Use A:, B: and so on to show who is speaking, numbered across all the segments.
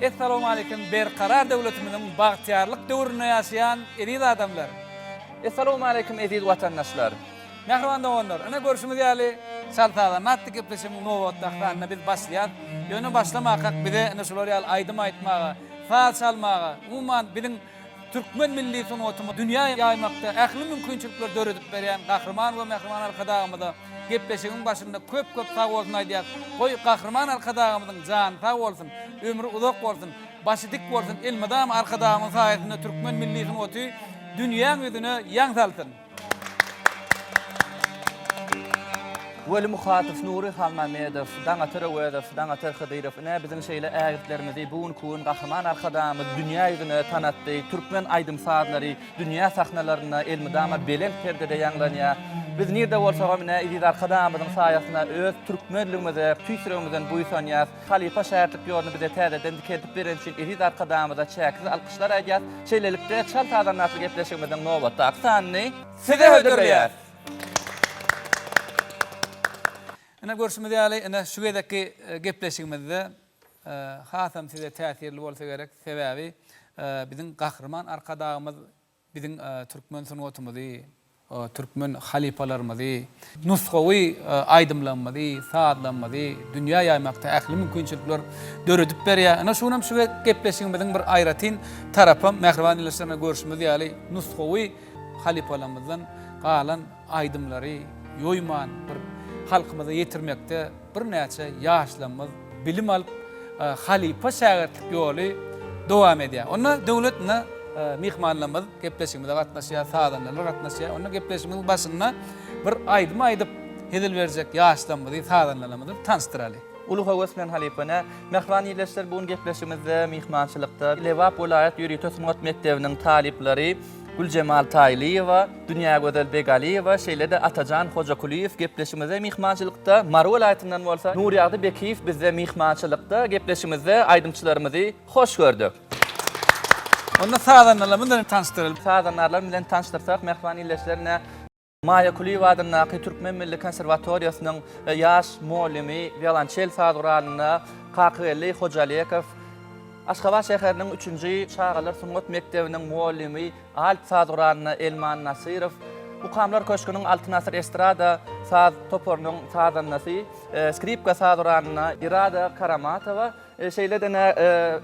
A: Essalawmaleýkim Berkarar döwletimiziň bagtyýarlyk döwründe ýaşaýan eziz adamlar!
B: Essalawmaleýkim eziz watandaşlar!
A: Mähriban doganlar, ine görşümiz ýaly Çal sazanda atly gepleşigiň nobatdaky sanyna biz başlaýas. Ýöne başlamakak bize ine şular ýaly aýdym aýtmaga, saz çalmaga, umuman biziň türkmen milli sungatymyzy dünýä ýaýmakda ähli mümkinçilikleri döredip berýän Gahryman we Mähriban Arkadagymyza gepleşigiň başynda köp-köp sag bolsun aýdýas. Goý, Gahryman Arkadagymyzyň jany sag bolsun, ömri uzak bolsun, başy dik bolsun, elmydama Arkadagymyzyň saýasynda türkmen milli sungaty dünýäň ýüzüne ýaň salsyn!
B: Weli Muhatow, Nury Halmamedow, Daňatar Öwezow, Daňatar Hydyrow, ine, biziň şeýle ägirtlerimizi bu günki gün Gahryman Arkadagymyz dünýä ýüzüne tanatdy. Türkmen aýdym-sazlary dünýä sahnalarynda elmydama belent perdede ýaňlanýar. Biz nirde bolsagam, ine, eziz Arkadagymyzyň saýasynda öz türkmenligimize tüýs ýüregimizden buýsanýas. Halypa şägirtlik ýoluny bize täzeden dikeldip bereni üçin eziz Arkadagymyza çäksiz alkyşlar aýdýas. Şeýlelikde, Çal sazanda atly gepleşigimiziň nobatdaky sanyny
A: Size hödürleýäris. Ine görşümiz ýaly, ine şu gezekki gepleşigimizde hasam size täsirli bolsa gerek. Sebäbi biziň Gahryman Arkadagymyz Biziň türkmen sungatymyzy, türkmen halypalarymyzy, nusgawy aýdymlarymyzy, sazlarymyzy dünýä ýaýmakda ähli mümkinçilikler döredip berýär. Ine şu günem şu gepleşigimiziň bir aýratyn tarapam, mähriban ildeşlerime görşümiz ýaly, nusgawy halypalarymyzdan galan aýdymlary ýoýman bir halkymyza ýetirmekde birnäçe ýaşlarymyz bilim alyp, halypa-şägirtlik ýoly dowam edýär. Onda Döwlet ine myhmanlarymyz gepleşigimize gatnaşýar, sazandalar gatnaşýar. Onda gepleşigimiziň başynda bir aýdym aýdyp hezil berjek ýaşlarymyzy, sazandalarymyzy tanyşdyraly.
B: Uly höwes bilen halypa ine, mähriban ildeşler bu gün gepleşigimizde myhmançylykda Lebap welaýat ýörite sungat mekdebiniň talyplary Güljemal Taýlyýewa, Dünýägözel Begalyýewa, şeýle-de Atajan Hojakulyýew gepleşigimizde myhmançylykda, Mary welaýatyndan bolsa Nurýagdy Bekiýew bizde myhmançylykda, gepleşigimizde aýdymçylarymyzy hoş gördük.
A: Onda sazandalarymyz bilen tanyşdyraly.
B: Sazandarlar bilen tanyşdyrsak, mähriban ildeşler, ine, Maýa Kulyýewa adyndaky Türkmen milli konserwatoriýasynyň ýaş mugallymy, wiolonçel saz guralynda Kakageldi Hojaalekow, Aşgabat şäheriniň üçünji çagalar sungat mekdebiniň mugallymy, alt saz guralynda Elman Nasyrow, Mukamlar köşgüniň Altyn asyr estrada saz toparynyň sazandasy, skripka saz guralynda Irada Karamatowa, Şeýle-de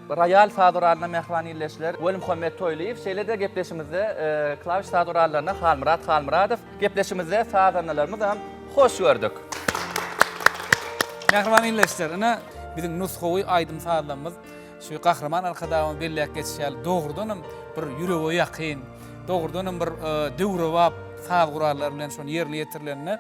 B: roýal saz guralyna mähriban ildeşler Welimuhammet Toýlyýew, şeýle-de gepleşigimizde klawiş saz gurallaryna Halmyrat Halmyradow, gepleşigimizde sazandalarymyzam hoş gördük.
A: Mähriban ildeşler, ine, biziň nusgawy aýdym-sazlarymyz şu Gahryman Arkadagymyz belläp geçişi ýaly, dogrudanam bir ýürege ýakyn, dogrudanam bir döwrebap saz gurallary bilen şony ýerine ýetirilende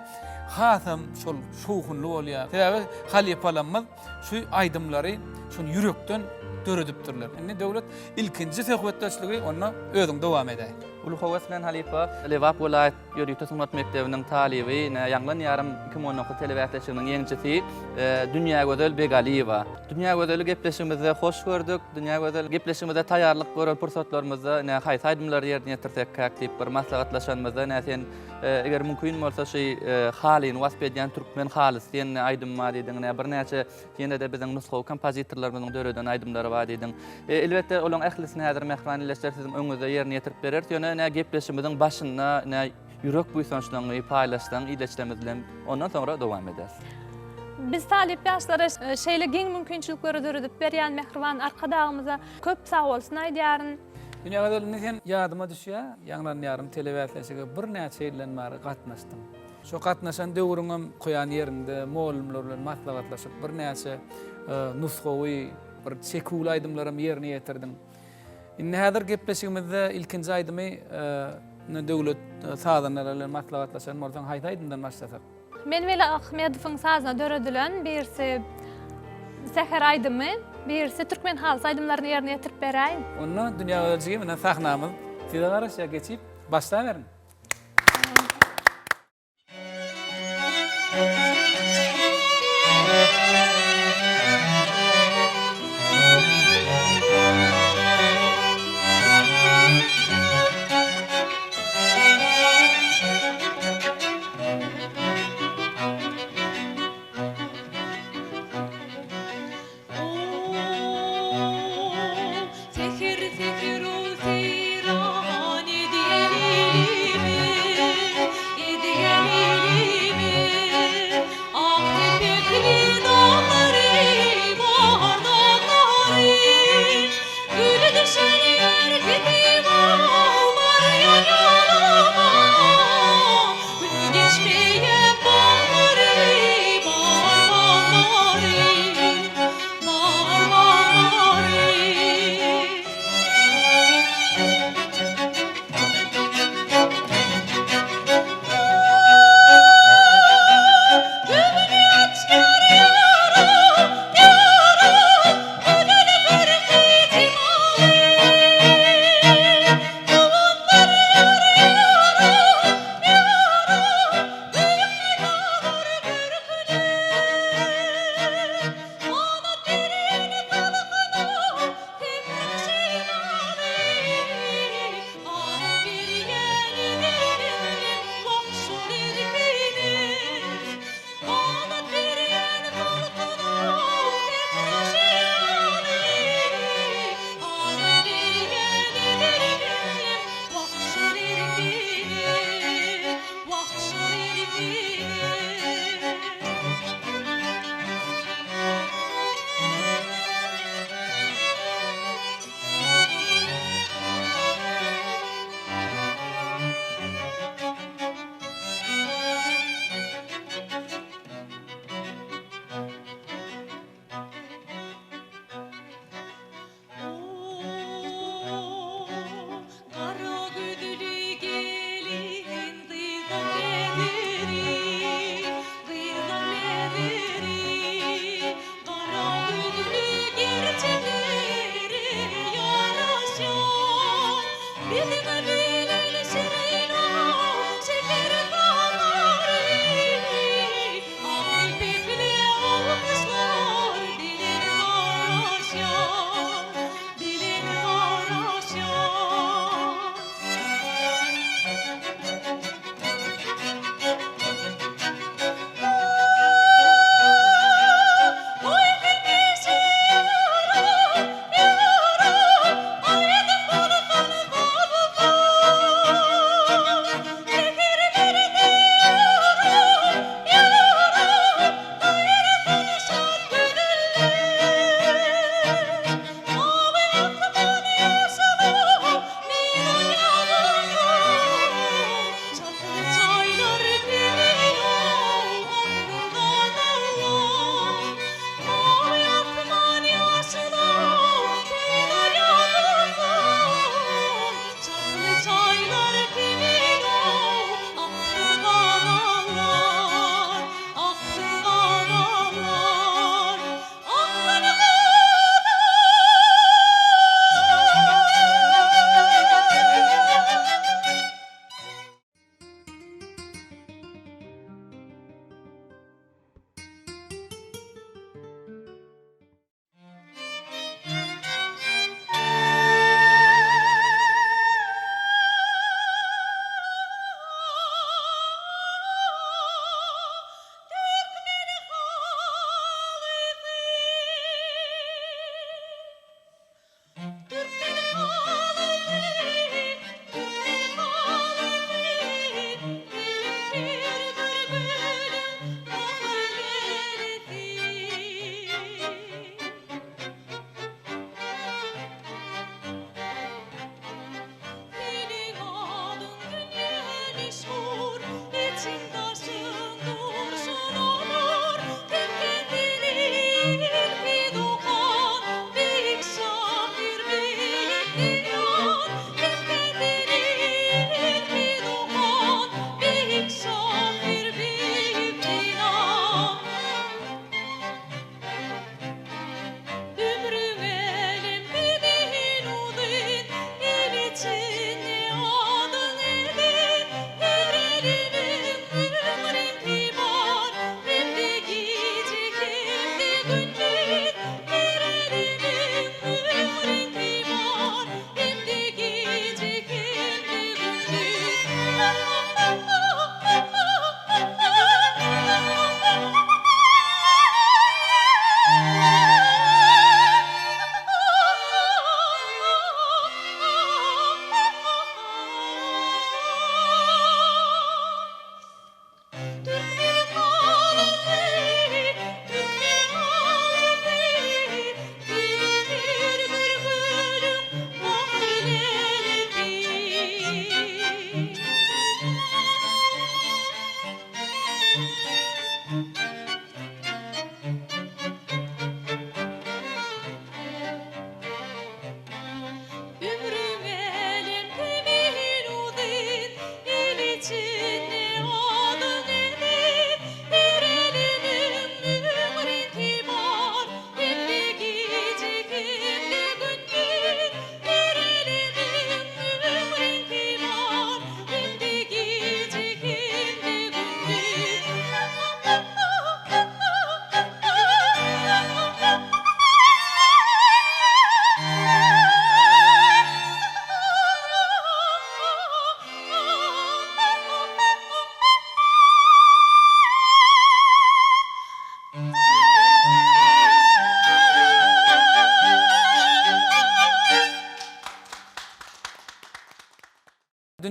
A: hasam şol şowhunly bolýar. Sebäbi halypalarymyz Şu aýdymlary şony ýürekden döredipdirler. Indi Döwlet ilkinji söhbetdeşligi onda özüň dowam edäý.
B: Uly höwes bilen halypa Lebap welaýat ýörite sungat mekdebiniň talyby, ine Ýaňlan ýarym 2019 telebäsleşiginiň ýeňijisi Dünýägözel Begalyýewa. Dünýägözeli gepleşigimizde hoş gördük. Dünýägözel gepleşigimize taýýarlyk gören pursatlarymyzda ine haýsy aýdymlary ýerine ýetirsekkäk diýip bir maslahatlaşanymyzda ine sen Eger mümkin bolsa şu halyny wasp edýän Türkmen halysy diýen aýdym bar diýdiň. Ine birnäçe ýene-de biziň nusgawy kompozitorlarymyzyň döreden aýdymlary bar diýdiň. Elbetde olaryň ählisini häzir mähriban ildeşler siziň öňüňizde ýerine ýetirip bereris. Ýöne ine gepleşigimiziň başynda ine ýürek buýsançlaryňy paýlaşsaň ildeşlerimiz bilen ondan soňra dowam ederis.
C: Biz talyp ýaşlara şeýle giň mümkinçilikleri döredip berýän mähriban Arkadagymyza köp sagbolsun aýdýaryn.
A: Dünýägözel indi sen ýadyma düşýär, Ýaňlan ýarym telebäsleşige birnäçe ýyldan bäri gatnaşdyň. Şo gatnaşan döwrüňem okaýan ýeriňde mugallymlar bilen maslahatlaşyp birnäçe nusgawy bir çeküwli aýdymlaram ýerine ýetirdiň. Indi häzir gepleşigimizde ilkinji aýdymy Döwlet sazandalar bilen maslahatlaşan bolsaň haýsy aýdymdan başlasak?
C: Men Weli Ahmedowyň sazyna döredilen birisi Säher aýdymy, birisi Türkmen halysy aýdymlaryny ýerine ýetirip beräýin.
A: Onda Dünýä Gözel jigim ine sahnamyz size garaşýar geçip başlaberiň.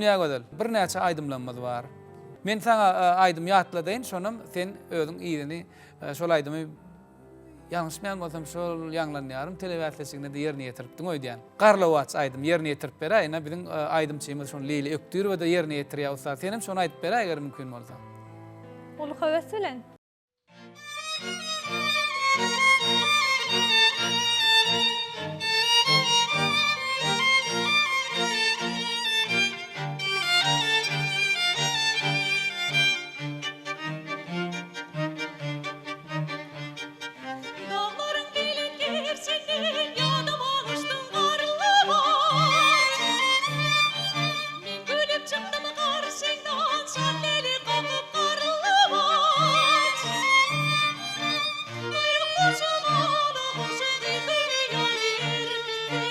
A: Dünýägözel, birnäçe aýdymlarymyz bar. Men saňa aýdym ýatladaýyn, şonam sen özüň yzyny şol aýdymy ýalňyşmaýan bolsam şol ýaňlanýarym telebäsleşiginde-de ýerine ýetiripdiň öýdýän. Garlawaç aýdym ýerine ýetirip beräý, ine biziň aýdymçymyz şony Leýli Ökdirowa-da ýerine ýetirýär ussat. Senem şony aýdyp beräý eger mümkin bolsa.
C: Uly höwes bilen.
D: Daglaryň belent gerşinden ýadyma düşdüň garlawaç. Men gülüp çykdym garşyňdan şat leli kakyp garlawaç. Gaýrak guşum ala guşum gyz ýaly erkindim.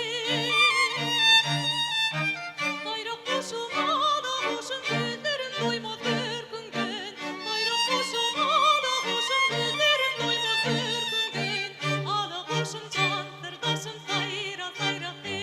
D: Gaýrak guşum ala guşum gözlerim doýmaz görküňden. Gaýrak guşum ala guşum gözlerim doýmaz görküňden. Ala guşum jan syrdaşym saýra saýra sen.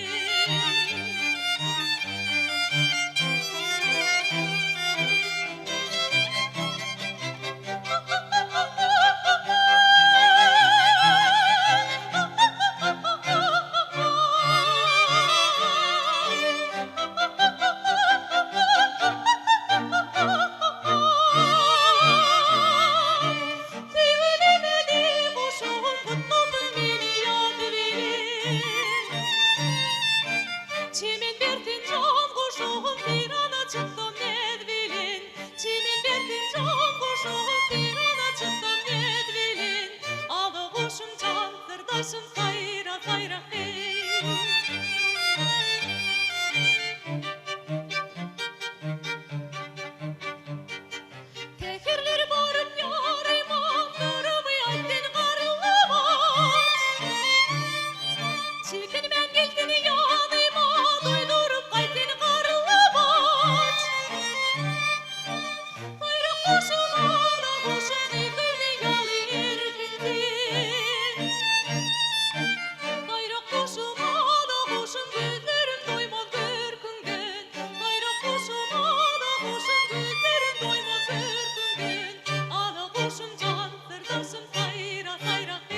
D: Söýgülimedi guşagym gutlasyn meni ýaz bilen. Çemen bersin jan guşagym seýrana çyksam näz bilen. Çemen bersin jan guşagym seýrana çyksam näz bilen. Ala guşum jan syrdaşym saýra saýra heý. Säherler baryp ýaryma, syrymy aýt sen garlawaç. Çekinmän gel sen ýanyma, duýduryp gaýt sen garlawaç. Saýrak guşum, ala guşum, gyz göwni ýaly erkin sen. Saýrak guşum, ala guşum, gözlerim doýmaz görküňden. Saýrak guşum, ala guşum, gözlerim doýmaz görküňden. Ala guşum, jan syrdaşym, saýra, saýra sen.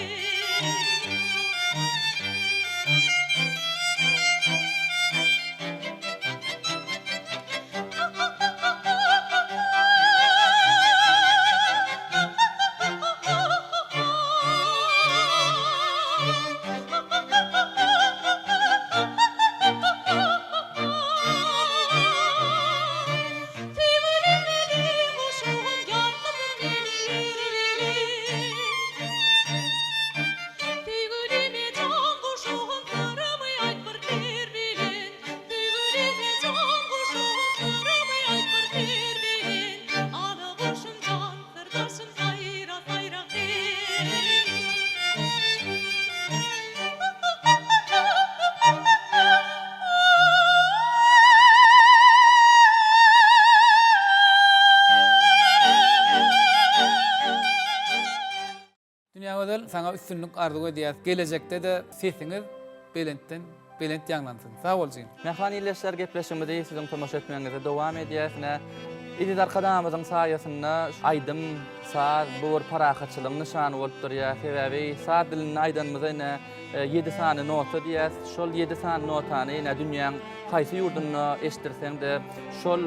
D: Söýgülim meni guşagym ýatlasyn meni ýeri bilen. Söýgülime jan guşagym syrymy aýt bir ser bilen. Söýgülime jan guşagym syrymy aýt bir ser bilen. Ala guşum jan syrdaşym saýra saýra heý.
A: Dünýägözel saňa üstünlik arzuw edýäs. Gelejekde-de sesiňiz belentden belent ýaňlansyn. Sag bol jigim.
B: Mähriban ildeşler gepleşigimizi siziň tomaşa etmegiňizi dowam edýäs. Ine, Eziz Arkadagymyzyň saýasynda aýdym, saz bu bir parahatçylygyň nyşany bolup durýar. Sebäbi saz dilinde aýdanymyzda ine ýedi sany nota diýýäs. Şol ýedi sany notany ine dünýäň haýsy ýurdunda eşitdirseň-de şol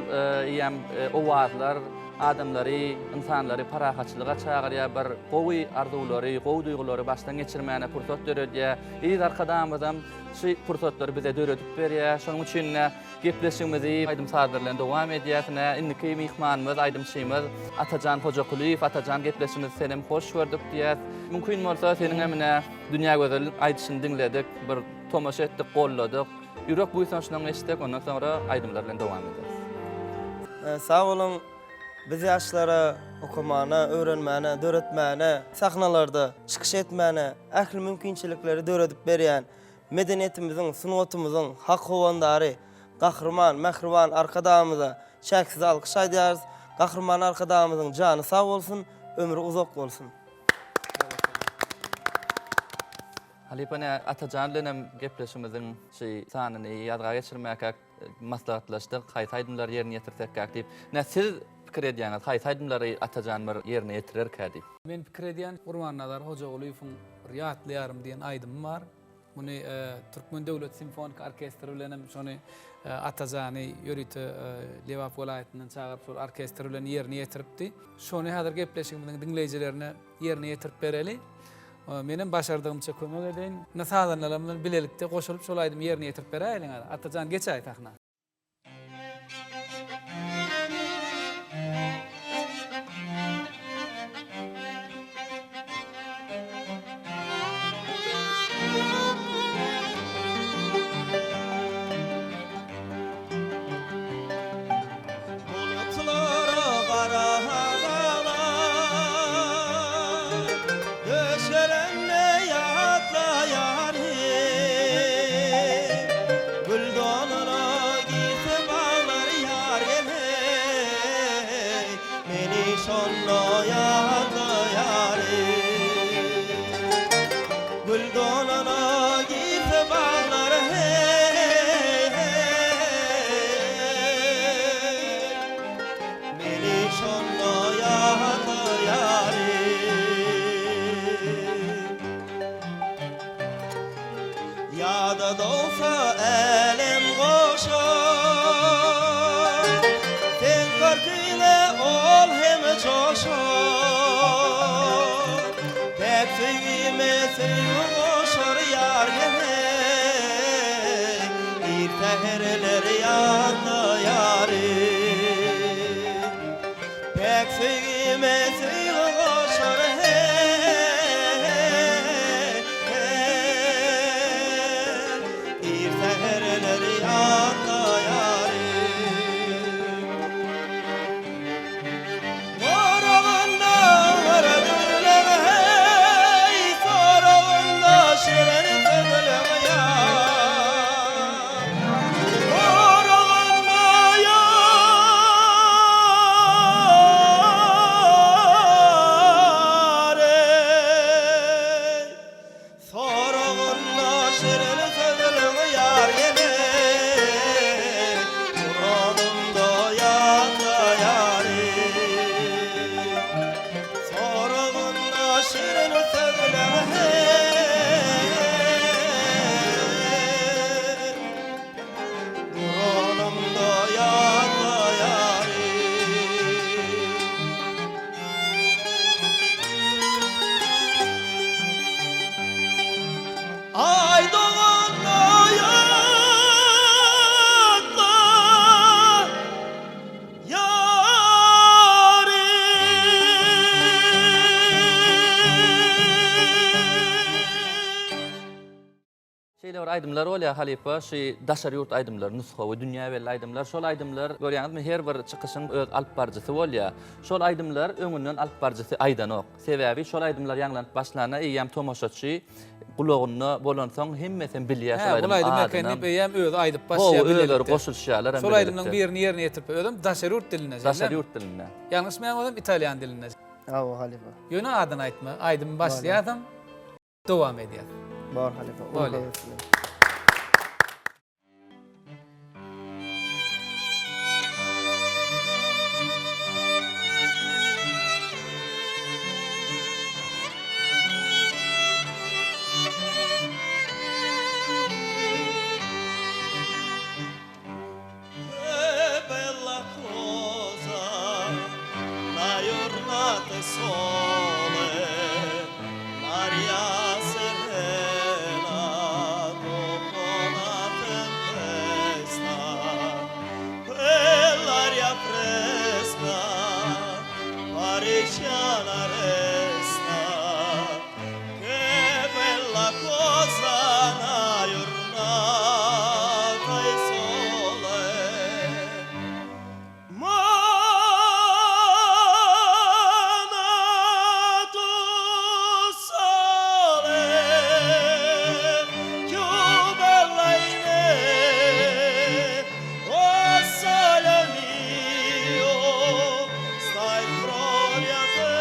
B: eýýäm owazlar adamlary, ynsanlary parahatçylyga çagyrýar, bir gowy arzuwlary, gowy duýgulary başdan geçirmäne pursat döredýär. Eziz Arkadagymyzam şu pursatlary bize döredip berýär. Şonuň üçin-de gepleşigimizi aýdym-sazlar bilen dowam edýäris. Ine, indiki myhmanymyz, aýdymçymyz Atajan Hojakulyýew. Atajan, gepleşigimizi senem hoş gördük diýýäs. Mümkin bolsa, seniňem ine, Dünýägözel aýdyşyny diňledik, bir tomaşa etdik, golladyk. Ýürek buýsançlaryňy eşitsek, ondan soňra aýdymlar bilen dowam ederis.
E: Sag boluň! Biz ýaşlara okamana, öwrenmäne, döretmäne, sahnalarda çykyş etmäne ähli mümkinçilikleri döredip berýän medeniýetimiziň, sungatymyzyň hak howandary Gahryman, mähriban Arkadagymyza çäksiz alkyş aýdýarys. Gahryman Arkadagymyzyň jany sag bolsun, ömri uzak bolsun!
B: Halypa ine Atajan bilenem gepleşigimiziň şu sanyny ýazga geçirmäkäk. maslahatlaşdyk, haýsy aýdymlary ýerine ýetirsekkäk diýip. Ine, siz pikir edýäňiz, haýsy aýdymlary Atajan bir ýerine ýetirerkä diýip.
A: Men pikir edýän, Gurbannazar Hojagulyýewiň bir Ýatlaýarym diýen aýdymy bar. Muny Türkmen döwlet simfoniki orkestri bilen hem şony Atajany ýörite Lebap welaýatyndan çagyryp şol orkestr bilen ýerine ýetiripdi. Şony häzir gepleşigimiziň diňleýjilerine ýerine ýetirip bereli. Menem başardygymça kömek edeýin. Indi sazandalarymyz bilen bilelikde goşulyp şol aýdymy ýerine ýetirip beräýeliň häzir. Atajan geçäý sahna.
E: Bulutlara gara daglar Döşelende ýatlaýaryn Gül donuna girse baglar ýar gel-heý Meni şonda ýatlaýaryn Gül donuna girse baglar heý Meni şonda ýatlaýaryn. Ýada dolsa älem goşa, Seň görküňe ol hem joşar. Päk söýgime söýgi goşar ýar gel-heý, Ir säherler ýatlaýaryn. Päk söýgime söýgi goşar heý, Ir säherler ýatlaýaryn. Soragynda gara düzler heý, Soragynda şirin sözler ýar. Soragynda ýar eý. Soragynda şirin sözlüň ýar geler, Duranymda ýatlaýaryn. Soragynda şirin sözlüň heý, Duranymda ýatlaýaryn. Aý doganda ýatla ýary.
B: Şeýle bir aýdymlar bolýar halypa, şu daşary ýurt aýdymlary, nusgawy, dünýä belli aýdymlar. Şol aýdymlar, görýäňizmi, her bir çykyşyň öz alyp baryjysy bolýar. Şol aýdymlar öňünden alyp baryjysy aýdanok. Sebäbi şol aýdymlar ýaňlanyp başlanda eýýäm tomaşaçy gulagynda bolansoň hemmesem bilýär şol
A: Hä, bul
B: aýdymyň
A: aýdym eken
B: adynam.
A: diýip eýýäm özi aýdyp başlaýar
B: Hawa, özleri
A: bilelikde.
B: goşulyşýarlar hem
A: Şol aýdymlaryň
B: bilelikde.
A: birini ýerine ýetirip, özem daşary ýurt dilinde, şeýle
B: Daşary
A: dälmi?
B: ýurt dilinde.
A: Ýalňyşmaýan bolsam italýan dilinde.
E: Hawa, halypa.
A: Ýöne adyny aýtma. Aýdymy başlaýasam dowam edýäs.
E: Bor halypa.
A: Bolýar.
E: Che bella cosa la jurnata 'e sole, l'aria serena dopo la tempesta, quell'aria fresca pariggiana resta, che bella cosa 'na jurnata 'e sole. Ma n'atu sole cchiù bella 'e me, 'o sole mio sta 'nfronte a te.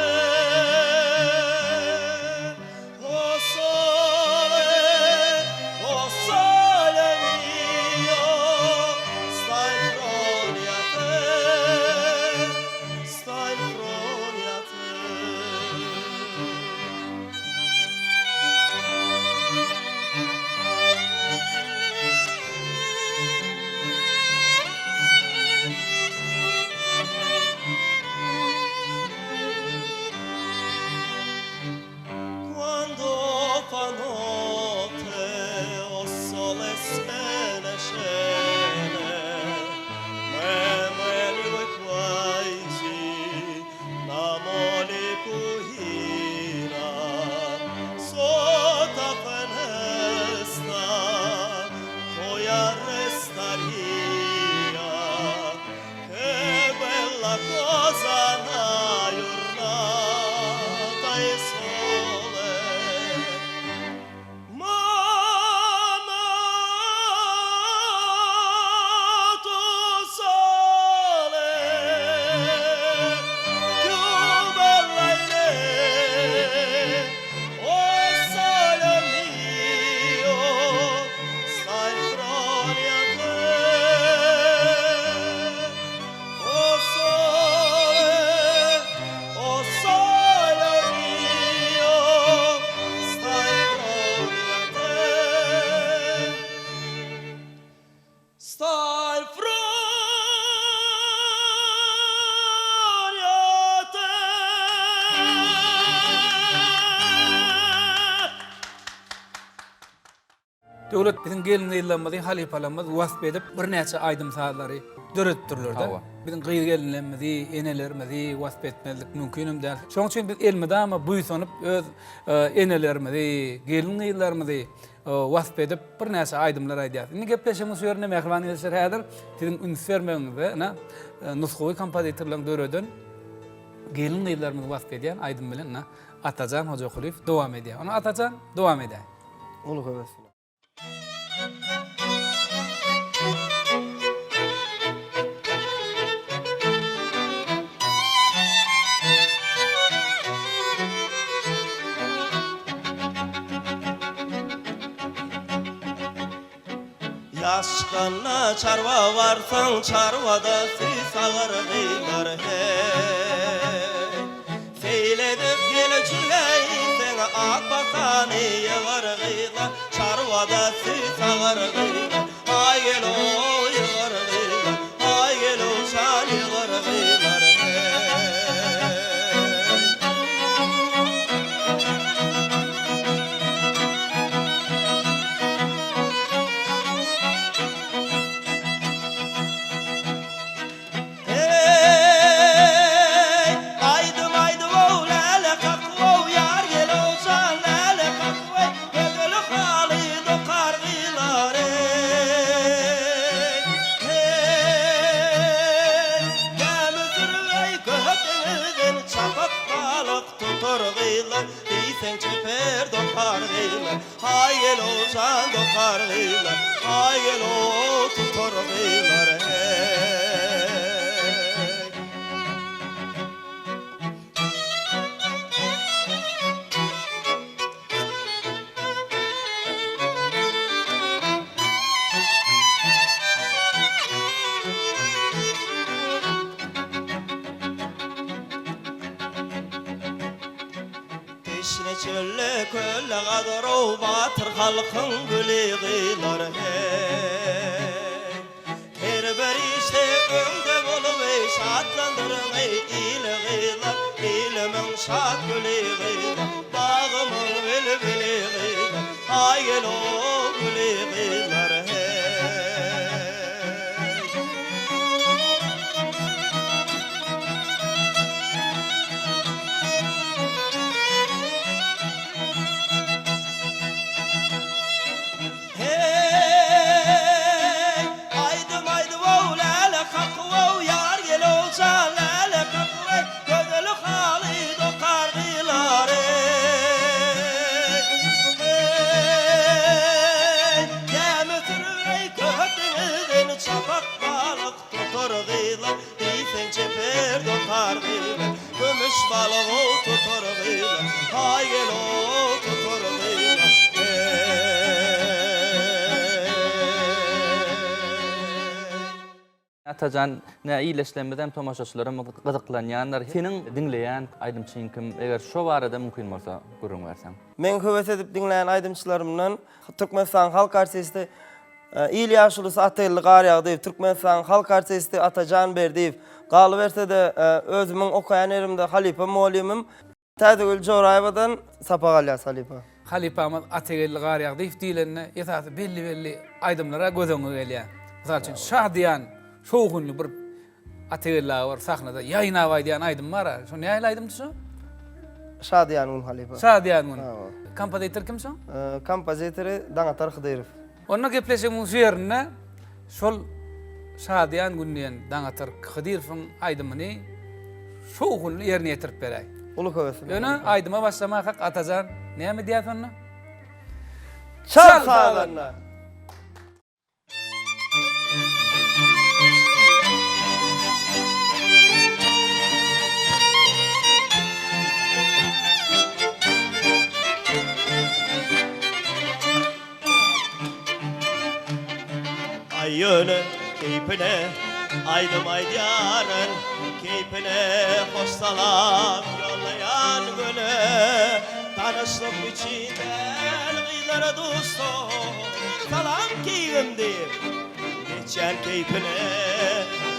A: Döwlet biziň gelin-gyzlarymyzy halypalarymyz wasp edip birnäçe aýdym-sazlary döredipdirler-de. Biziň gyz-gelinlerimizi, enelerimizi wasp etmezlik mümkinem däl. Şonuň üçin biz elmydama buýsanyp öz enelerimizi, gelin-gyzlarymyzy wasp edip birnäçe aýdymlar aýdýarys. Indi gepleşigimiz şu ýerinde mähriban ildeşler häzir siziň üns bermegiňizde ine nusgawy kompozitorlaryň döreden gelin-gyzlarymyzy wasp edýän aýdym bilen ine Atajan Hojakulyýew dowam edýär. Onda Atajan dowam edäý.
E: Uly höwes bilen. Ýaz çykanda çarwa barsaň, çarwada süýt agar gyzlar, heý. Seýil edip ýel jüleýseň, ak batany ýygar gyzlar, çarwada süýt agar gyzlar, aý gel-ow, ýygar gyzlar, aý gel-ow, jan ýygar gyzlar, heý. Eý, aýdym aýdyp-ow, läle kakyp-ow, ýar gel-ow, jan läle kakyp-eý, gözel haly dokar gylar, eý. Heý, gämi sürüp-eý, gök deňizden çapak balyk tutar gyzlar, diýseň çeper dokar gyzlar. Haý gel-ow jan dokar gyzlar, Haý gel-ow tutar gyzlar heý. Teşne çölde kölle gazarow batyr halkyň güli gylar heý. Her bir işde öňde bolup eý şatlandyryň eý ili gyzlar ilimiň şat güli gyzlar bagymyň bilbili gyzlar haý gel-ow güli gyzlar heý. Heý, aýdym aýdyp-ow, läle kakyp-ow, ýar gel-ow, jan läle kakyp-eý, gözel haly dokar gylar-eý. Heý, gämi sürüp-eý, köp deňizden çapak balyk tutar gyzlar, Diýseň çeper dokar gyzlar, Kümüş balyg-ow tutar gyzlar, Haý gel-ow tutar gyzlar, heý.
B: Atajan, nä ildeşlerimizem, tomaşaçylaram gyzyklanýandyr. Seniň diňleýän aýdymçyň kim? Eger şo barada mümkin bolsa gürrüň berseň.
E: Meň höwes edip diňleýän aýdymçylarymdan Türkmenistanyň halk artisti Il ýaşulusy Atageldi Garýagdyýew, Türkmenistanyň halk artisti Atajan Berdiýew, galyberse-de, özümiň okaýan ýerimde halypa mugallymym Täzegül Joraýewadan sapak alýas halypa.
A: Halypamyz Atageldi Garýagdyýew diýlende esasy belli-belli aýdymlar-a göz öňüňe gelýär. Mysal üçin, Şadyýan, şowhunly bir Atageldi aga bir sahnada ýaýnap aýdýan aýdym bar-a. Şo nähili aýdymdy şo?
E: Şadyýan gün halypa.
A: Şadyýan gün. Kompozitor kim şoň?
E: Kompozitory Daňatar Hydyrow.
A: Onda gepleşigimiň şu ýerinde şol Şadyýan gün diýen Daňatar Hydyrowyň aýdymyny şowhunly ýerine ýetirip beräý.
E: Uly höwes bilen.
A: Ýöne aýdyma başlamakak Atajan näme diýýäs onda?
E: Çal sazanda! Aý ýöne keýpine aýdym aýdýaryn, Keýpine hoş salam ýollaýan göle. Tanyşlyk üçin däl gyzlara duşsam, Salam keýgim diýip geçýän keýpine,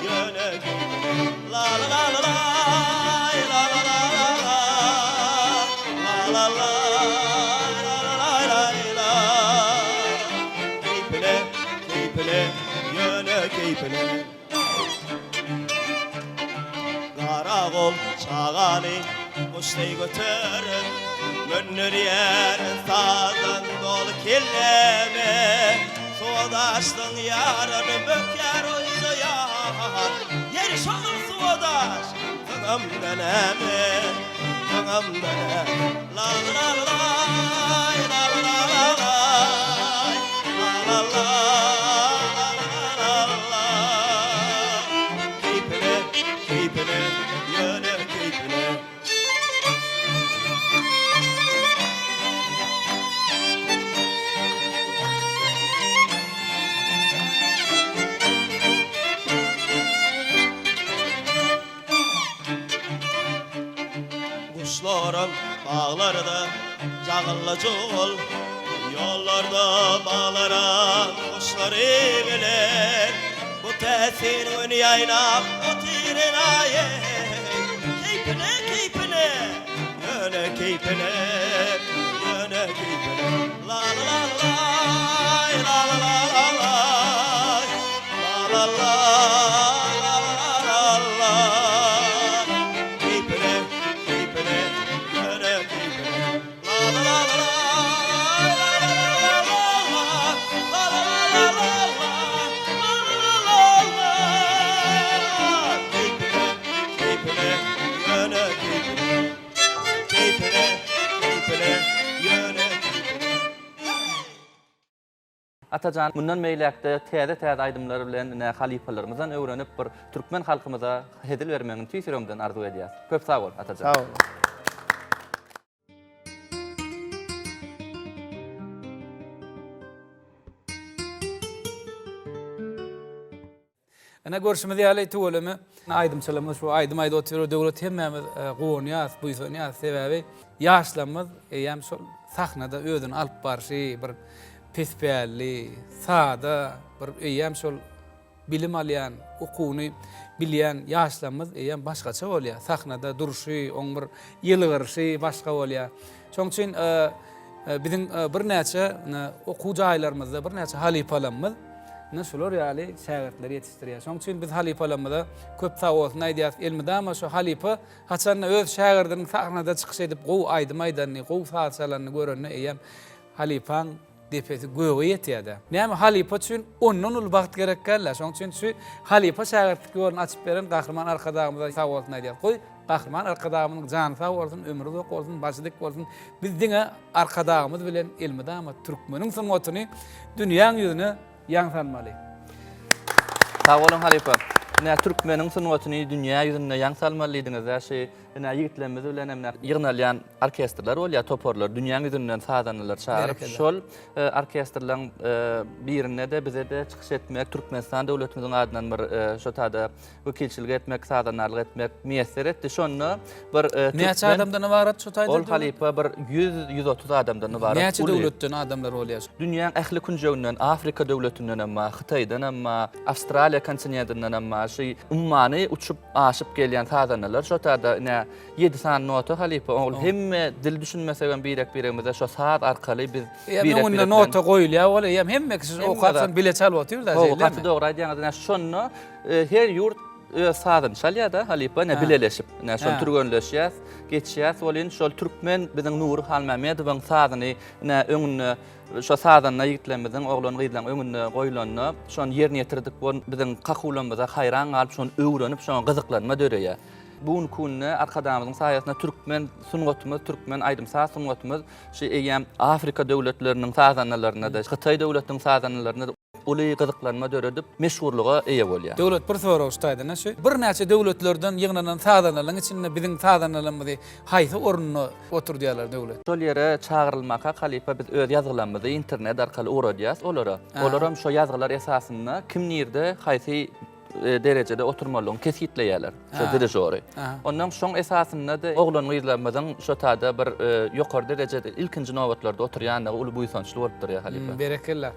E: Ýöne keýpine la la la la laý la la la la la la la la la la la la.
F: keýpine. Garagol çagany guş deý göterip, Mündürýär sazdan doly kelläme. Suwa daşdyň ýaryny bökýär oýnaýar. Ýeri şol suwa daş, zyňamda näme, zyňamda näme. La la la laý, la la la laý, la la la la la la. Keýpine, keýpine, ýöne keýpine. Guşlaram baglarda jagylla-jugul, Ýollarda baglaram guşlary bilen. Bu täsin gün ýaýnap otyr enaýy, Keýpine, keýpine, ýöne keýpine, ýöne keýpine. La-la-la-laý, la-la-la-la-laý, la-la-la, la-la-la-la-laý. Keýpine, keýpine, ýöne keýpine. La-la-la-la-laý, la-la-la-la-la, la-la-la-la-la, la-la-la-la-la. Keýpine, keýpine, ýöne keýpine. Keýpine, keýpine, ýöne keýpine.
B: Atajan, mundan beýläk-de täze-täze aýdymlar bilen ine halypalarymyzdan öwrenip bir türkmen halkymyza hezil bermegiňi tüýs ýüregimden arzuw edýäs. Köp sag bol, Atajan.
E: Sag boluň.
A: Ine görşümiz ýaly tüweleme aýdymçylarymyz şu aýdym aýdyp otyr Döwlet hemmämiz e, guwanýas, buýsanýas. Sebäbi ýaşlarymyz eýýäm şol sahnada özüni alyp barşy bir pespälli, sada bir eýýäm şol bilim alýan, okuwyny bilýän ýaşlarymyz eýýäm başgaça bolýar. Sahnada durşy, oň bir ýylgyryşy başga bolýar. Şonuň üçin biziň birnäçe okuw jaýlarymyzda birnäçe halypalarymyz ine şular ýaly şägirtleri ýetişdirýär. Şonuň üçin biz halypalarymyza köp sag bolsun aýdýarys. Elmydama şu halypa haçanda öz şägirdiniň sahnada çykyş edip gowy aýdym aýdanyny, gowy saz çalanyny görende eýýäm halypaň depesi göge ýetýär-dä. Näme halypa üçin ondan uly bagt gerek däl-dä. Şonuň üçin şu halypa şägirtlik ýoluny açyp beren Gahryman Arkadagymyza sag bolsun aýdýarys. Goý, Gahryman Arkadagymyzyň jany sag bolsun, ömri uzak bolsun, başy dik bolsun. Biz diňe Arkadagymyz bilen elmydama türkmeniň sungatyny dünýäň ýüzüne ýaň salmaly.
B: Sag boluň halypa. Ine türkmeniň sungatyny dünýä ýüzünde ýaň salmaly diýdiňiz-dä şy ine ýigitlerimiz bilen hem ýygnalýan orkestrler bolýar toparlar dünýäň ýüzünden sazandalar çagyryp şol orkestrleň birinde-de bize-de çykyş etmek Türkmenistan döwletimiziň adyndan bir şo tada wekilçilik etmek, sazandarlyk etmek miýesser etdi. Şonda bir e,
A: Näçe adamdan ybarat şu taýda?
B: Ol halypa bir 100-130 adamdan ybarat.
A: Näçe döwletden adamlar bolýar?
B: Dünýäň ähli künjeginden, Afrika döwletinden hem bar, Hytaýdan hem bar, Awstraliýa kontinentinden hem bar. Şu ummany uçup aşyp gelýän sazandalar şo taýda ine 7 sany nota halypa. Ol hemme dil düşünmesek hem birek-biregimize şo saz arkaly biz
A: birek-birek öňünde nota goýulýar ol, hemme kişi okap şony bile çalyp otyr-da.
B: Hawa, gaty dogry aýdýaňyz. Ine şonda Her ýurt öz sazyny çalýar-da, halypa, ine bileleşip, ine şol türgenleşýäs, geçýäs welin, şol türkmen biziň Nury Halmämmedowyň sazyny ine öňünde şo sazanda ýigitlerimiziň, oglan-gyzlaryň öňünde goýlanda, şony ýerine ýetirdik, biziň kakuwlarymyza haýran galyp, şony öwrenip, şoňa gyzyklanma döreýär. Bu günki günde Arkadagymyzyň saýasynda türkmen sungatymyz, türkmen aýdym-saz sungatymyz şu eýýäm Afrika döwletleriniň sazandalarynda-da, Hytaý döwletiniň sazandalarynda-da uly gyzyklanma döredip, meşhurlyga eýe bolýar.
A: Döwlet bir sorag şu taýdan şu birnäçe döwletlerden ýygnanan sazandalaryň içinde biziň sazandalarymyzy haýsy orunda oturdýarlar Döwlet?
B: Şol ýere çagyrylmaka halypa biz öz ýazgylarymyzy internet arkaly ugradýas olara. Olaram şo ýazgylar esasynda kim nirde haýsy derejede oturmalygyny kesgitleýärler, şo dirižory. Ondan şoň esasynda-da oglan-gyzlarymyzyň şo tada bir ýokary derejede ilkinji nobatlarda oturýandygy uly buýsançly bolup durýar halypa.
A: Berekella.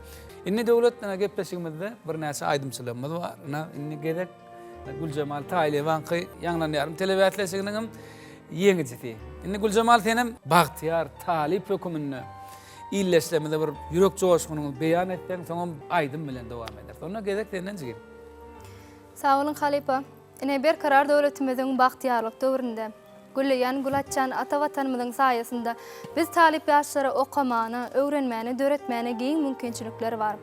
A: Indi Döwlet ine gepleşigimizde birnäçe aýdymçylarymyz bar. Ine indi gezek Güljemal Taýlyýewaňky Ýaňlanýarym telebäsleşiginiň hem ýeňijisi. Indi Güljemal senem bagtyýar talyp höküminde ildeşlerimize bir ýürek joşgunyňy beýan etseň, soňam aýdym bilen dowam ederis. Onda gezek senden jigim.
G: Sag boluň halypa. Ine Berkarar döwletimiziň bagtyýarlyk döwründe, gülleýän gül açýan ata Watanymyzyň saýasynda biz talyp ýaşlara okamana, öwrenmäne, döretmäne giň mümkinçilikler bar.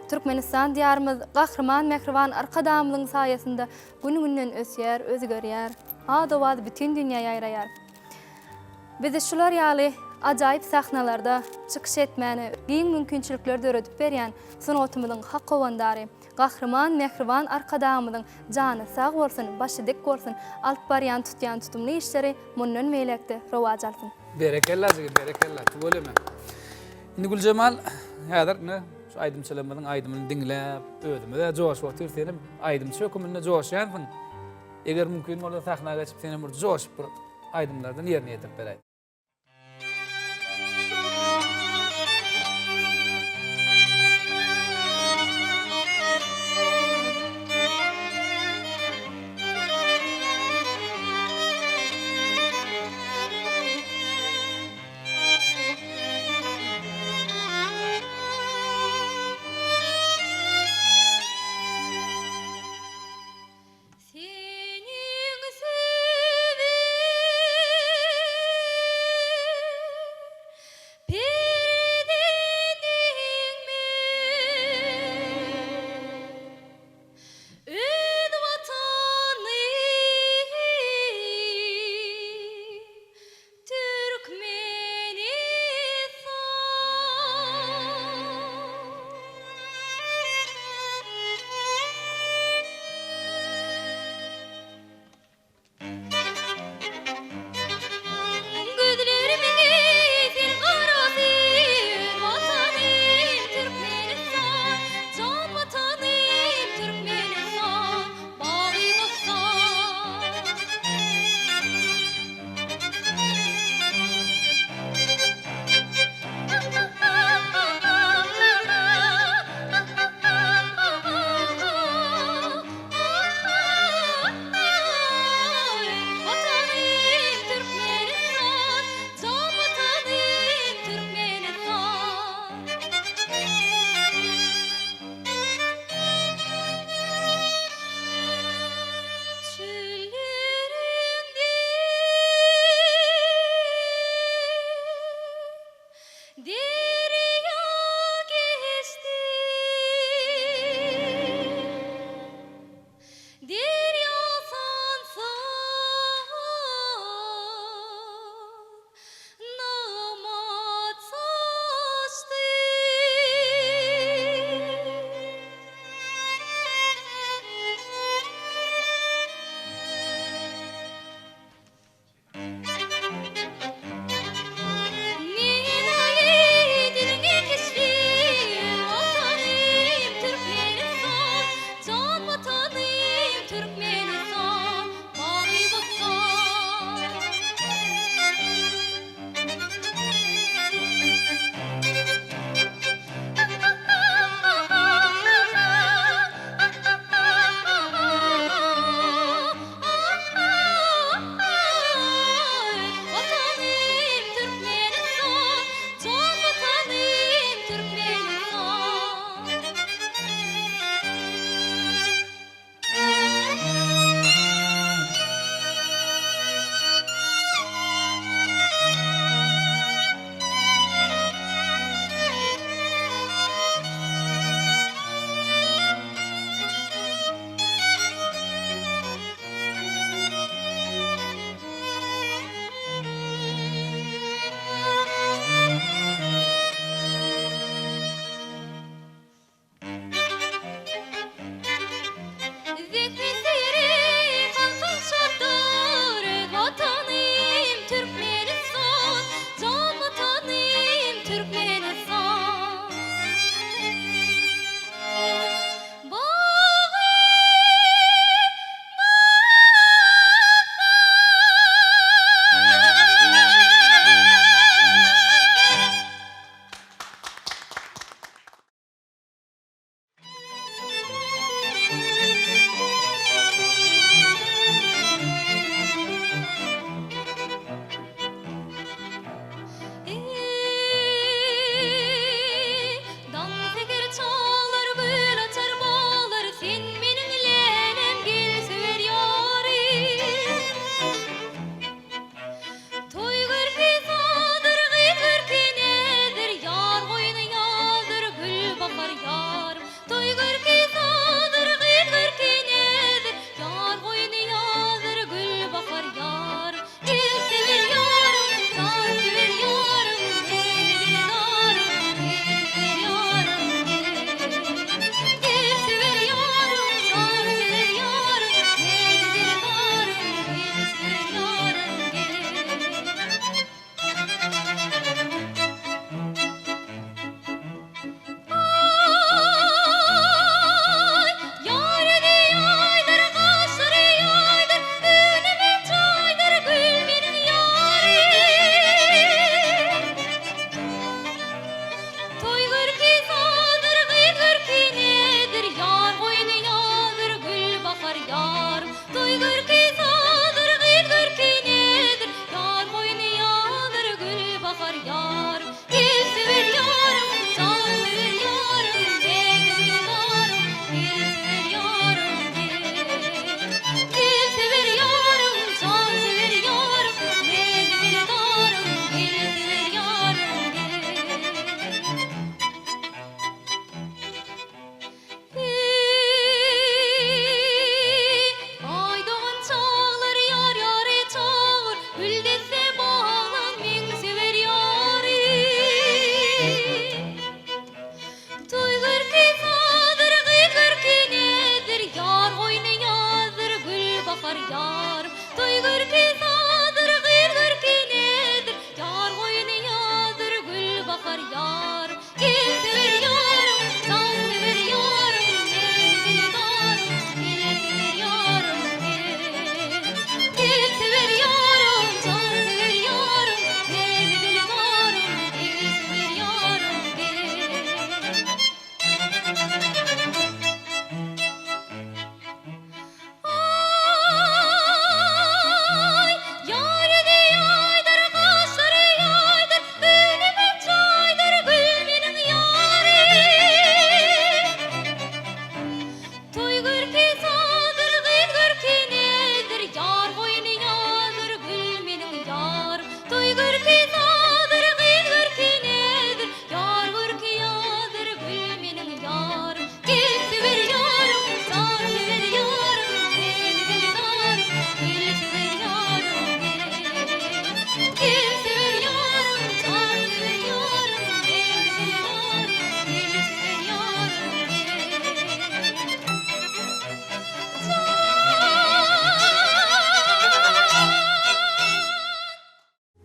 G: Türkmenistan diýarymyz Gahryman mähriban Arkadagymyzyň saýasynda gün-günden ösýär, özgerýär, ad-owaz bütin dünýä ýaýraýar. Bizi şular ýaly ajaýyp sahnalarda çykyş etmäne giň mümkinçilikler döredip berýän sungatymyzyň hak howandary, Gahryman mähriban Arkadagymyzyň jany sag bolsun, başy dik bolsun, alyp barýan tutýan tutumly işleri mundan beýläk-de rowaç alsyn.
A: Berekella jigim berekella tüweleme. Indi Güljemal häzir ine şu aýdymçylarymyzyň aýdymyny diňläp özümiz-ä joşup otyrys senem aýdymçy höküminde joşýansyň. Eger mümkin bolsa sahna geçip senem bir joşup bir aýdymlardan ýerine ýetirip beräý.
D: Seniň söýgiň.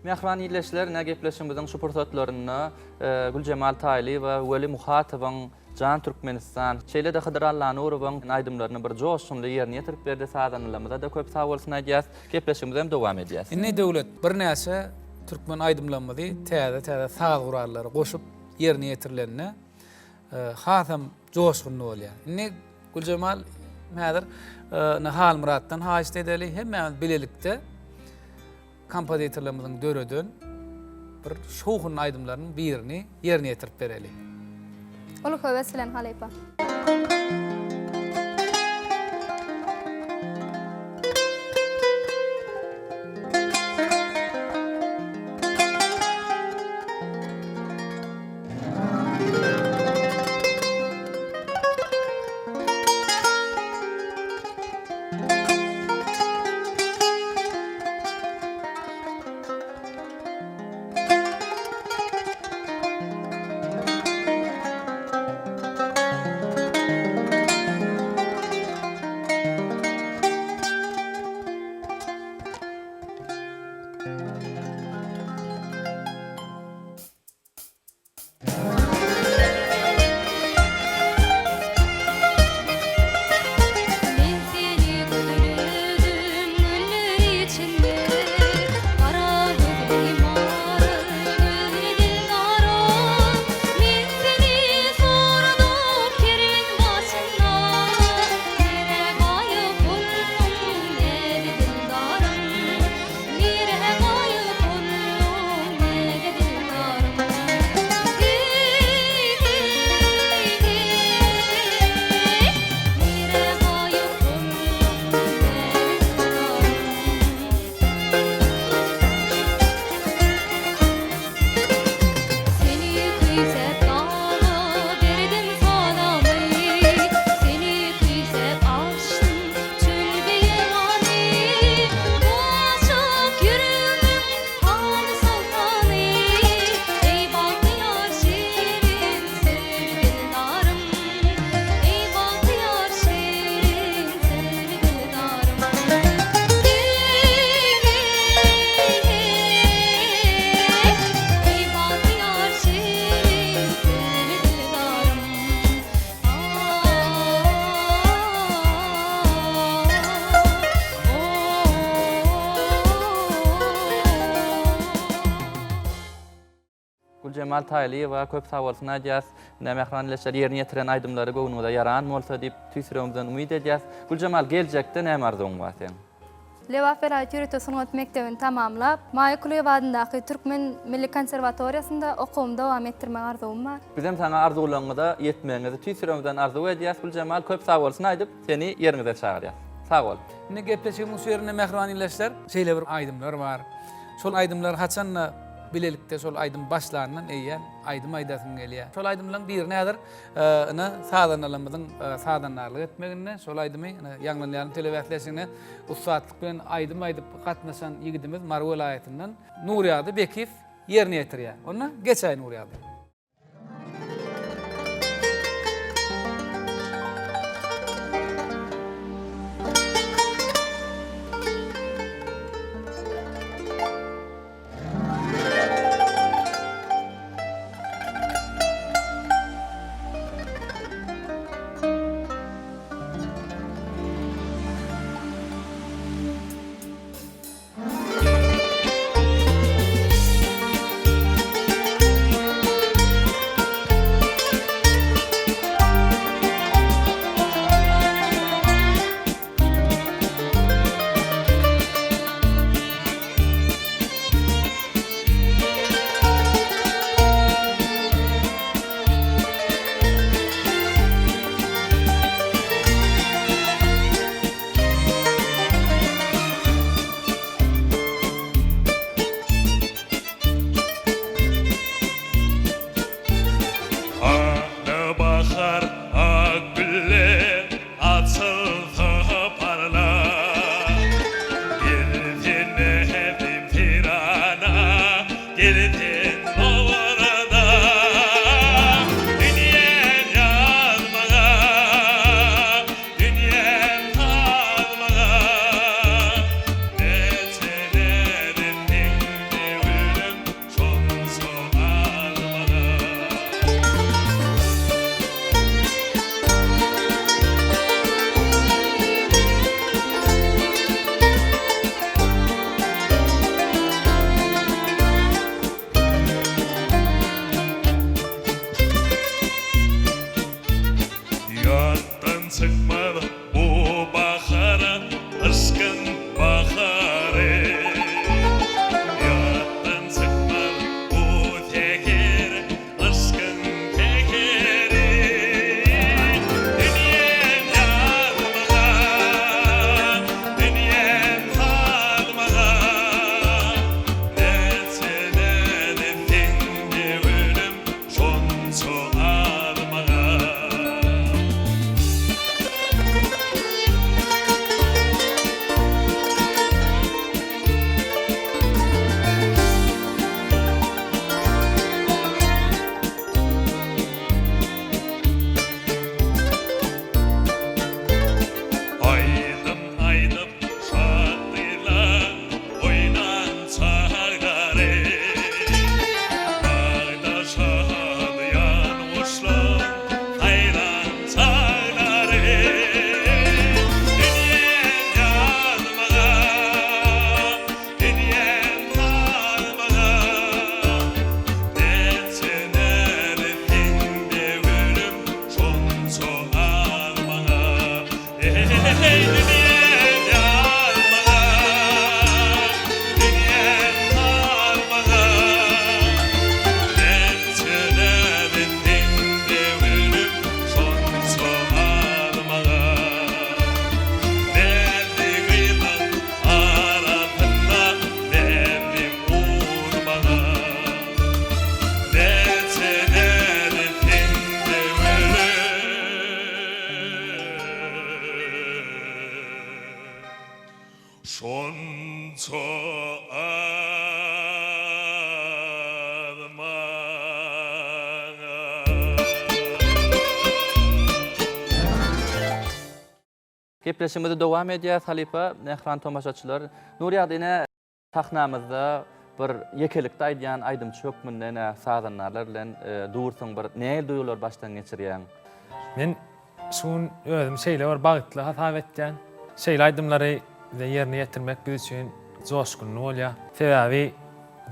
B: Mähriban ildeşler, ine gepleşigimiziň şu pursatlarynda Güljemal Taýlyýewa, Weli Muhatowyň Jan Türkmenistan, şeýle-de Hydyr Allanurowyň aýdymlaryny bir joşgunly ýerine ýetirip berdi. Sazandalarymyza-da köp sagbolsun aýdýas. Gepleşigimizi hem dowam edýäs.
A: Indi Döwlet birnäçe türkmen aýdymlarymyzy täze-täze saz gurallary goşup ýerine ýetirilende hasam joşgunly bolýar. Indi Güljemal häzir Halmyratdan haýyşt edeli, hemmämiz bilelikde kompozitorlarymyzyň döreden bir şowhunly aýdymlarynyň birini ýerine ýetirip bereli.
G: Uly höwes bilen halypa. Men seni gözledim güller içinde, Gara gözli mary gözli dildaram. Men seni sordum kerwen başynda, Nirä gaýyp bolduň näde dildarym? Nirä gaýyp bolduň näde dildarym? Heý, heý, heý, nirä gaýyp bolduň näde dildarym? Seni küýsäp daga berdim salamy, Seni küýsäp açdym çöl beýewany. Bu aşyk ýüregimiň hany soltany, Eý bagtyýar şirin söýli dildarym, Eý bagtyýar şirin söýli dildarym. Heý, heý, heý, eý bagtyýar şirin söýli dildarym.
B: Güljemal Taýlyýewa köp sagbolsun aýdýas. Ine mähriban ildeşler ýerine ýetiren aýdymlary göwnüňize ýaran bolsa diýip tüýs ýüregimizden umyt edýäs. Güljemal geljekde näme arzuwyň bar seň?
G: Lebap welaýat ýörite sungat mekdebini tamamlap, Maýa Kulyýewa adyndaky Türkmen milli konserwatoriýasynda okuwymy dowam etdirmek arzuwym bar.
B: Bizem saňa arzuwlaryňyza ýetmegiňizi tüýs ýüregimizden arzuw edýäs Güljemal köp sagbolsun aýdyp seni ýeriňize çagyrýas. Sag bol.
A: Indi gepleşigimiň şu ýerinde mähriban ildeşler şeýle bir aýdymlar bar. Şol aýdymlar haçanda bilelikde şol aýdym başlandan eýýäm aýdym aýdasyň gelýär. Şol aýdymlaryň birini häzir ine sazandalarymyzyň sazandarlyk etmeginde şol aýdymy ine Ýaňlanýaryn telebäsleşigine ussatlyk bilen aýdym aýdyp gatnaşan ýigidimiz Mary welaýatyndan Nurýagdy Bekiýew ýerine ýetirýär. Onda geçäý Nurýagdy.
H: Akly bahar ak güller açylsa parlap. Gel sen näzlim seýrana, gel sen nowrana. Dünýäm ýaz maňa, dünýäm saz maňa. Näçe näzim seňde.
B: Gepleşigimizi dowam edýäs halypa, mähriban tomaşaçylar. Nurýagdy ine sahnamyzda bir ýekelikde aýdýan aýdymçy hökmünde ine sazandarlar bilen dursuň bir nähili duýgulary başdan geçirýäň?
I: Men şu gün özümi şeýle bir bagtly hasap etýän. Şeýle aýdymlary bize ýerine ýetirmek biz üçin joşgunly bolýar. Sebäbi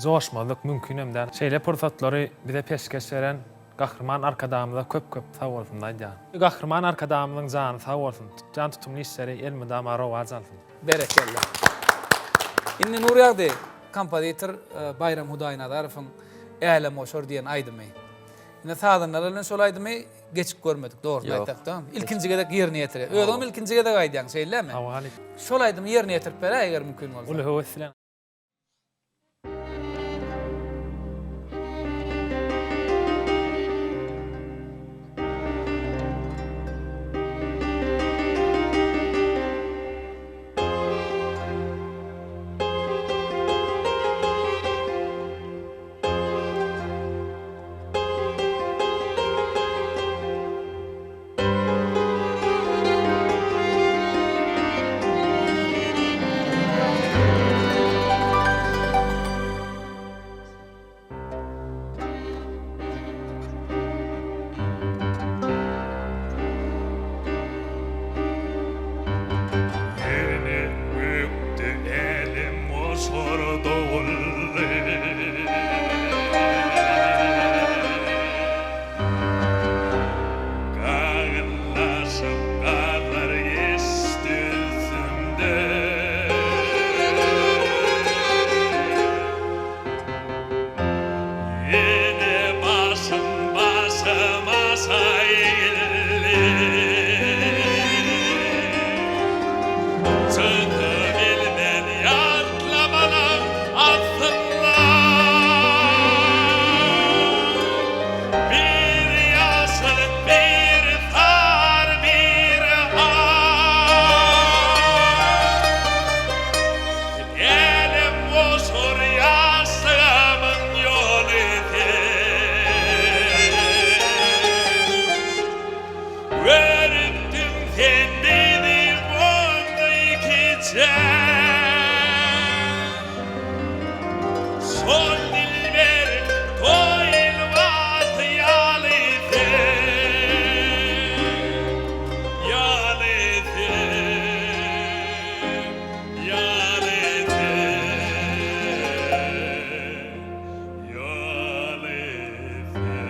I: joşmazlyk mümkinem däl. Şeýle pursatlary bize peşgeş beren Gahryman Arkadagymyza köp köp sag bolsun aýdýan. Gahryman Arkadagymyzyň jany sag bolsun, tutýan tutumly işleri elmydama rowaç alsyn.
A: Berekella. Indi Nurýagdy kompozitor Baýram Hudaýnazarowyň Älemgoşar diýen aýdymy. Indi sazandalar bilen şol aýdymy geçip görmedik, dogrusyny aýtsak-da. Ilkinji gezek ýerine ýetirýär. Özüňem ilkinji gezek aýdýaň, şeýlemi?
I: Hawa, halypa.
A: Şol aýdymy ýerine ýetirip beräý, eger mümkin bolsa.
I: Uly höwes bilen.
H: Ýene gökde älemgoşar dowuldy. Gagyllaşyp garlar geçdi üstümden. Ýene başym başym aşa egildi. Çykybilmen ýatlamalaň astyndan. Biri ýaşyl, biri sary, biri ak. Älem goşar ýaşlygymyň ýoly sen. Görüpdiň sen bizi onda ikiçäk. Şol dilber toýulmaz ýaly sen, ýaly sen, ýaly sen, ýaly sen.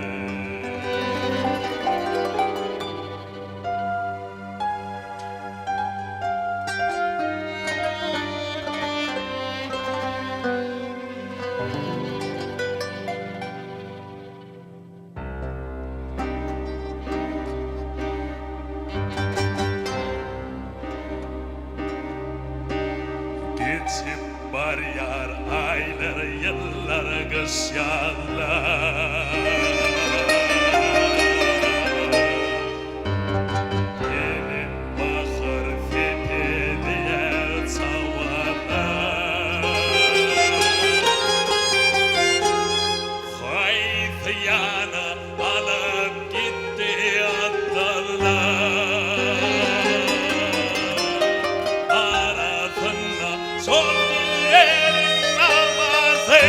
H: Geçip barýar aýlar, ýyllar, gyş, ýazlar. Gelin bahar sepedýär çawalar. Haýsy ýana alyp gitdi atdanlar. Arasynda şol gülleriň nagmasy.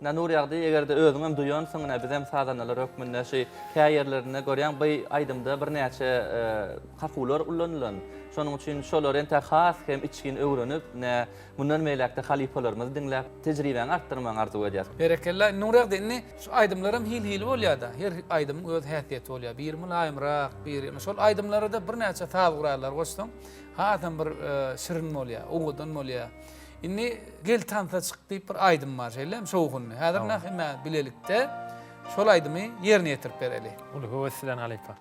B: Ine Nurýagdy egerde özüňem duýansyň ine bizem sazandalar hökmünde şy kä ýerlerinde görýäň by aýdymda birnäçe kakuwlar ullanylan. Şonuň üçin şolary entäk has hem içgin öwrenip ine mundan beýläkde halypalarymyzy diňläp tejribäňi artdyrmagyňy arzuw edýäs.
A: Berekella Nurýagdy indi şu aýdymlaram hil hili bolýada her aýdymyň öz häsiýeti bolýa biri mylaýymrak biri ine şol aýdymlara-da birnäçe saz gurallary goşsaň hasam bir şirin bolýa owadan bolýa. Indi Gel tansa çyk diýip bir aýdym bar şeýlemi şowhunly. Häzir nah hemme bilelikde şol aýdymy ýerine ýetirip bereli.
I: Uly höwes bilen halypa.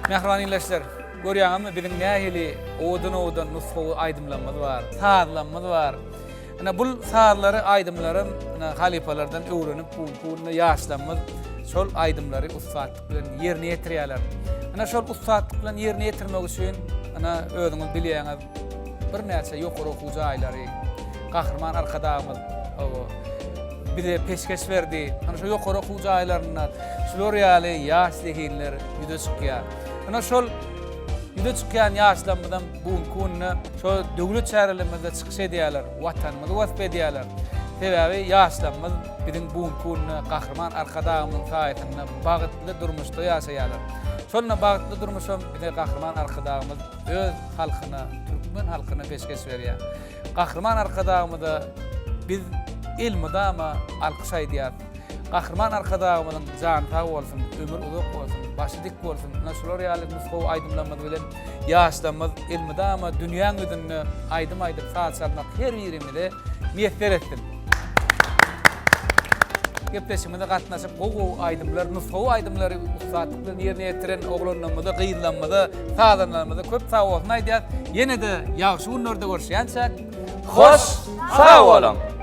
A: Mähriban ildeşler! Görýäňizmi, biziň nähili owadan-owadan nusgawy aýdymlarymyz bar, sazlarymyz bar. Ine bul sazlary, aýdymlaram ine halypalardan öwrenip bu günki günde ýaşlarymyz şol aýdymlary ussatlyk bilen ýerine ýetirýärler. Ine şol ussatlyk bilen ýerine ýetirmek üçin ine özüňiz bilýäňiz birnäçe ýokary okuw jaýlary Gahryman Arkadagymyz hawa bize peşgeş berdi. Ine şu ýokary okuw jaýlarynda şular ýaly ýaş zehinler ýüze çykýar. Ine şol ýüze çykýan ýaşlarymyzam bu günki günde şo döwlet çärelerimizde çykyş edýärler, Watanymyzy wasp edýärler. Sebäbi ýaşlarymyz biziň bu günki günde Gahryman Arkadagymyzyň saýasynda bagtly durmuşda ýaşaýarlar. Şonda bagtly durmuşam bize Gahryman Arkadagymyz öz halkyna, türkmen halkyna peşgeş berýär. Gahryman Arkadagymyza biz elmydama alkyş aýdýarys. Gahryman Arkadagymyzyň jany sag bolsun, ömri uzak bolsun, başy dik bolsun. Ine şular ýaly nusgawy aýdymlarymyz bilen ýaşlarymyz elmydama dünýäň ýüzünde aýdym aýdyp saz çalmak her birimize miýesser etsin. Gepleşigimize gatnaşyp gowy-gowy aýdymlar, nusgawy aýdymlary ussatlyk bilen ýerine ýetiren oglanlarymyza, gyzlarymyza, sazandalarymyza köp sagbolsun aýdýas. Ýene-de ýagşy günlerde görüşýänçäk,
B: Hoş sag boluň!